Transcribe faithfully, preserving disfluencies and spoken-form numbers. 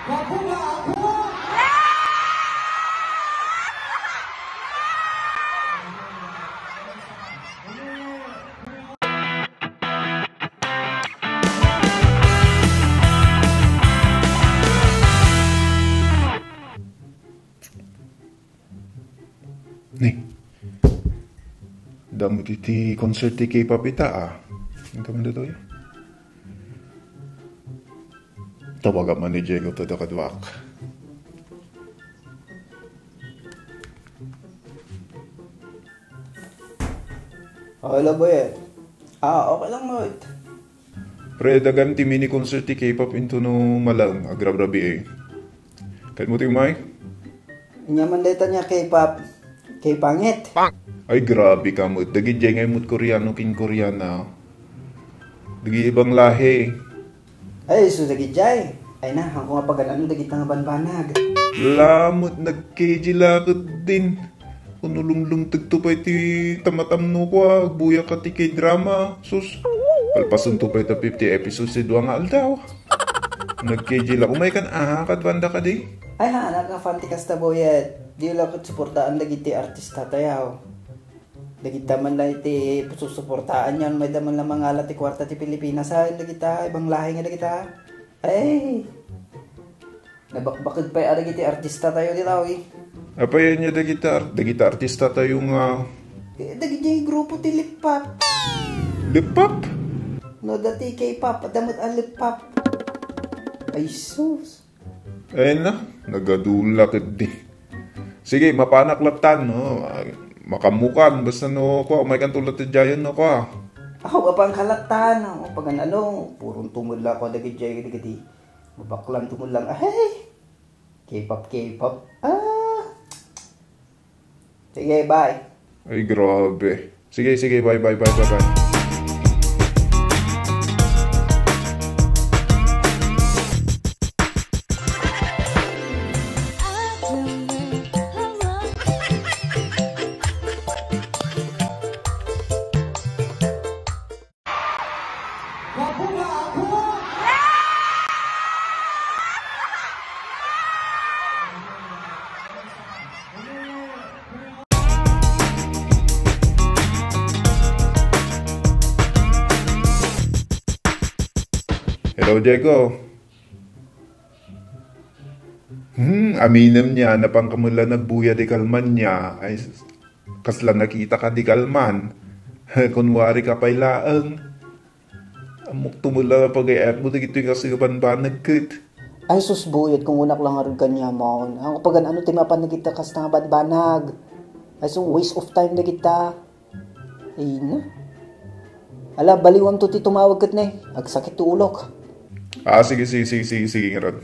Ni. Damo ti, ti concert ti K-pop ita, ah. Ang kaman dito, eh? Tawagak man ni Diego, tada kaduak. Oh, hello, boy. Ah, okay lang, boy. Pre, dagan ti mini concert ti K-pop into no malaeng, agrabrabi, eh. Kayatmo ti umay? Ania man dayta nga K-pop, K-pangit. Ay, grabe ka met. Dagidiay ngay met Koreano ken Koreana. Dagi ibang lahi. Ay, isu dagidiay. Ay na, hanko nga pagan-ano dagita nga banbanag. Lamot, nag-K G la ketdin. Kuno lumlumtegto pay ti tamatamno ko, ah. Agbuya ka ti K-drama. Sus, palpasento pay ta fifty episodes ti dua nga aldaw. Nag-K G la. Umay kan, ah, kad banda kadi? Ay, ha, anak nga fan ti kasta, boyet. Di la ket suportaan dagiti artista tayo. Dagita man la iti susuportaan yan, mayda man la mangala ti kuarta ti Pilipinas, ha, dagita, ibang lahi nga dagita. Ay, nabakbakid pay a dagiti artista tayo di tao, eh. Apay ania dagita ar-, dagita artista tayo nga Eh, dagiti grupo ti Lip-Pop. Lip-Pop? No, dati K-pop, adda met a Lip-Pop. Ay, sus. Ay na, nagadula ketdi. Sige, mapanak lattan, no? Ay, makamukan, basta no, kua, umay kan tulad ti Giant, no, kua. Aw, apan kalattan, no? Pagan-ano, puron tumula ko dagiti, dagiti. Mabaklan tumulang, ay! K-pop, K-pop. Ah! Sige, bye. Ay, grabe. Sige, sige, bye, bye, bye, bye, bye. Hello, Diego. Hmm, aminem nia, napan ka met la nagbuya di kalman nia. Ay, sus, kasla nakita ka di kalman. Kunwari ka pay laeng. Ammok tumula pagayatmo dagitoy nga sigabanbanag ket. Ay sus, buyat, kung unak lang arag kaniamon. Ang pagan-ano ti mapan dagita kasta nga banbanag? Ay sus, waste of time dagita. Ay na. Ala, baliwanto ti tumawag ket ne. Agsakit ti ulok. Ah, sige, sige, sige, sige, sige, ngarud.